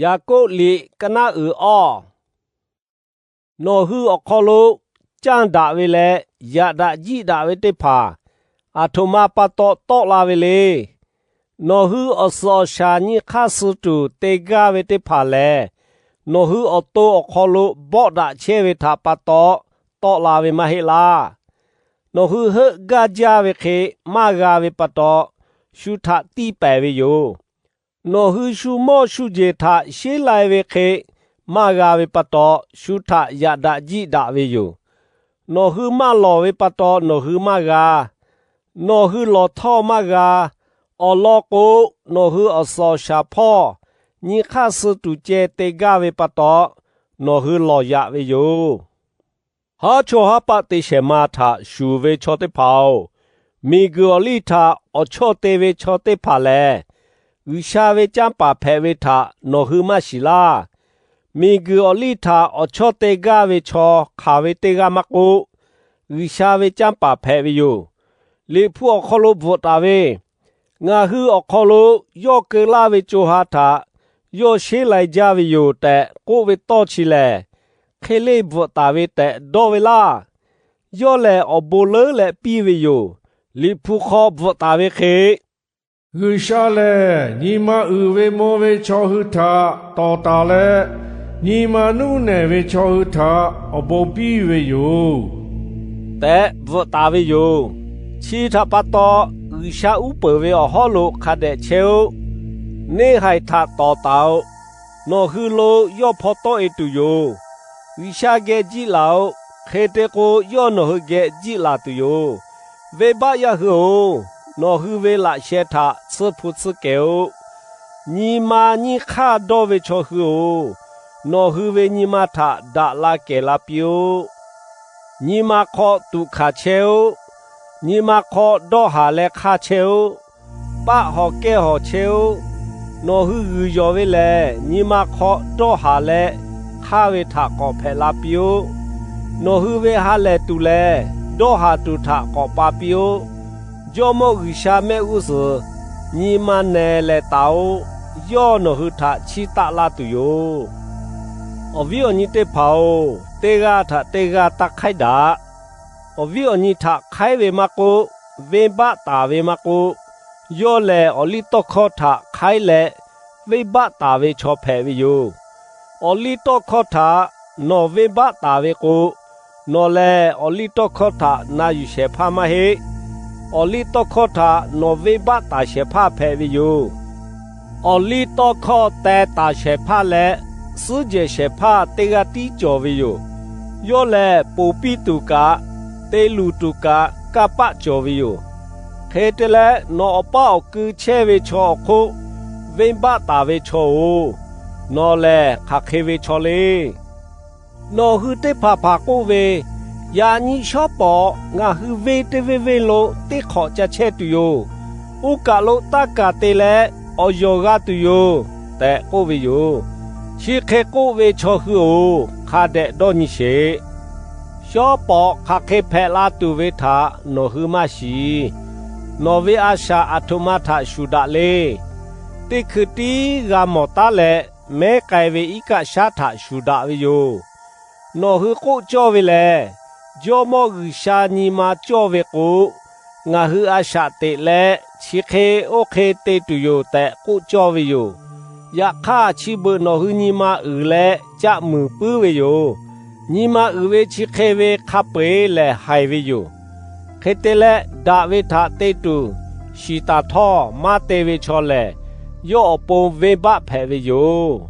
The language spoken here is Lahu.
Yaˍkoˆ liꞈ ka naˆ uiˍ awˇ. Nawˬ hui awˬ hk'aw lo canˇ daꞈ ve leh yaꞈ daꞈ jiˆ daꞈ ve teˇ hpaˍ aˬ htoꞈ ma pa taw tawˆ la ve le. Nawˬ hui awˬ suhˍ awˬ shaˍ nyi hk'aˇ suh tuˬ te gaˇ ve teˇ hpaˍ lehˬ, nawˬ hui awˬ to awˬ hk'aw lo bawˆ daꞈ chehˇ ve htaꞈ pa taw tawˆ la ve maˇ heˆ laˇ. Nawˬ hui heuˆ gaˇ jaˇ ve hk'e maˇ g'a ve pa taw, shu htaꞈ tiˇ pehˍ ve yoˬ. Nawˬ hui shu mawˇ shu jeˬ htaꞈ sheˉ lai ve hk'e maˇ g'a ve pa taw, shu htaꞈ yaꞈ daꞈ jiˆ daꞈ ve yoˬ. Nawˬ hui maˇ lawˬ ve pa taw nawˬ hui maˇ g'a. Nawˬ hui lawˬ htawˇ maˇ g'a. Awˬ lawn k'o, nawˬ hui awˬ suhˍ awˬ shaˍ hpawˇ nyi hk'aˇ suh tuˬ ceh te gaˇ ve pa taw, nawˬ hui lawˬ yaꞈ ve yoˬ. Haˉ chawˇ haˉ paˆ te shehˍ ma htaꞈ shuˍ ve chaw teˇ hpaˍ-oˬ, miˬguiˬ awˬ liˇ htaꞈ awˬ chawˇ te ve chaw teˇ hpaˍ lehˬ, G'uiˬsha ve canˇ paˍ hpehꞈ ve htaꞈ nawˬ hui maˇ shiˍ laˇ. Miˬguiˬ awˬ liˇ htaꞈ awˬ chawˇ te gaˇ ve chaw hk'aˬ ve teˇ g'aˇ maˇ k'oˆ, G'uiˬsha ve canˇ paˍ hpehꞈ ve yoˬ. Liꞈ hpu awˬ hk'aw lo bvuhꞈ taˍ ve, Ngaˬ hui awˬ hk'aw lo yawˇ keu laˇ ve co ha htaꞈ yawˇ sheˉ lai jaˇ ve yoˬ tehꞈ k'oˆ ve tawˇ chi lehˬ, hk'e leˇ bvuhꞈ taˍ ve tehꞈ dawˇ ve laˇ. Yawˇ lehˬ awˬ bon leuˉ leh piˇ ve yoˬ. Liꞈ hpu hk'aw bvuhꞈ taˍ ve hk'e, G'uiˬsha lehˬ nyi ma uiˍ ve maw ve chaw hui htaꞈ tawˍ taˍ leh, nyi ma nuˇ nehˬ ve chaw hui htaꞈ awˬ bon piˇ ve yoˬ tehꞈ bvuhꞈ taˍ ve yoˬ. Chi htaꞈ pa taw, G'uiˬsha uˉ peunˍ ve awˬ hawˉ lo hk'a dehꞈ chehˇ-oˆ. Neˇ haiˬ htaꞈ tawˍ taˍ-oꞈ. Nawˬ hui lo yawˇ hpaw tawˆ-e tuˬ yoˬ. G'uiˬsha geh jiˆ laˬ-oꞈ. Hk'e te k'o, yawˇ nawˬ hui geh jiˆ laˬ tuˬ yoˬ. Venˇbaˆ yaˇ hui-oˬ, nawˬ hui ve laꞈ sheh htaꞈ tsuhˇ hpu tsuhˇ kehˬ-oˆ. Nyi ma nyiˇ hk'aˇ dawˇ ve chaw hui-oˬ, nawˬ hui ve nyi ma htaꞈ daꞈ la kehˬ la piˇ-oˆ. Nyi ma hk'aw tuꞈ hkanˍ chehˇ-oˆ. Nyi ma hk'aw dawˇ haˍ leh hk'aˇ chehˇ-oˆ. Paˆ hawˬ kehˇ hawˬ chehˇ-oˆ. Nawˬ hui g'uiˬ yawˬ ve lehˬ, nyi ma hk'aw dawˇ haˍ leh hk'aˇ ve htaꞈ k'awꞈ hpehꞈ la piˇ-oˆ. Nawˬ hui ve ha lehˬ tuˬ lehˬ, dawˇ haˍ tuˬ htaꞈ k'awꞈ pa piˇ-oˆ. Jawˇmawˇ G'uiˬsha mehˆ g'uˇ suhˍ nyi ma nehˬ lehˍ taˍ-oꞈ. Yawˇ nawˬ hui htaꞈ chiˇ taˆ laˇ tuˬ yoˬ. Awˬ viˉ awˬ nyi teˇ hpaˍ-oˬ, teˇ g'aˇ htaꞈ teˇ g'aˇ taˇ hk'aiˉ daꞈ. Awˬ viˉ awˬ nyi htaꞈ hk'aiˉ ve maˇ k'oˆ, venˇbaˆ taˍ ve maˇ k'oˆ, yawˇ lehˬ awˬ liˇ tawˇ hkawˇ htaꞈ hk'aiˉ leh venˇbaˆ taˍ ve chaw hpehꞈ ve yoˬ. Awˬ liˇ tawˇ hkawˇ htaꞈ nawˬ venˇbaˆ taˍ ve k'o, nawˬ lehˬ awˬ liˇ tawˇ hkawˇ htaꞈ na yuˬ shehˍ hpaˇ maˇ heˆ. Awˬ liˇ tawˇ hkawˇ htaꞈ nawˬ venˇbaˆ taˍ shehˍ hpaˇ hpehꞈ ve yoˬ. Awˬ liˇ tawˇ hkawˇ teh taˍ shehˍ hpaˇ leh suhˉ jehˬ shehˍ hpaˇ teˇ g'aˇ tiˉ cawˬ ve yoˬ. Yawˇ lehˬ, ponˬ piˇ tuˬ kaꞈ, te luˬ tuˬ kaꞈ kanˇ paˆ cawˬ ve yoˬ. Hk'e te leh, nawˬ awˬ paˇ awˬ kui chehˇ ve chaw awˬ hk'oˆ venˇbaˆ taˍ ve chaw-oˬ, nawˬ lehˬ hk'aˬ hk'e ve chaw le. Nawˬ hui teˇ hpaˍ hpaˍ k'oˆ ve, Yaꞈ nyi shawˉ pawˍ ngaˬ hui venˇ teˇ venˇ venˇ lo teˇ hk'awꞈ ca chehˇ tuˬ yoˬ. Oˇ kaˬ lo taˇ kaˬ te leh awˬ yawˬ g'a tuˬ yoˬ tehꞈ k'oˆ ve yoˬ. Chi hk'e k'oˆ ve chaw hui-oˬ, hk'a dehꞈ dawˇ nyi sheˍ. Shawˉ pawˍ hk'aˬ hk'e hpehꞈ la tuˬ ve htaꞈ nawˬ hui maˇ shiˍ. Nawˬ ve a shaꞈ aˬ htoꞈ ma htaꞈ shuˍ daꞈ le. Teˇ hkui tiˉ g'a mawˬ taˉ leh, mehˉ k'ai ve iˉ kaˆ shaˉ htaꞈ shuˍ daꞈ ve yoˬ. Nawˬ hui k'oˆ cawˇ ve lehˬ, Jawˇmawˇ G'uiˬsha nyi ma cawˇ ve k'o, ngaˬ hui a shaꞈ teꞈ leh chi hk'e oˇ hk'e te tuˬ yoˬ tehꞈ k'oˆ cawˇ ve yoˬ. Yaꞈ hk'aˇ, chi beuꞈ nawˬ hui nyi ma uiˍ leh caˆ muiˍ puiˉ ve yoˬ. Nyi ma uiˍ ve chi hk'e ve hk'a peu-eˬ lehˬ haiˬ ve yoˬ. Hk'e te leh, daꞈ ve htaꞈ te tuˬ shiˍ taˍ htawˇ maˇ te ve chaw lehˬ, yawˇ awˬ pon venˇbaˆ hpehꞈ ve yoˬ.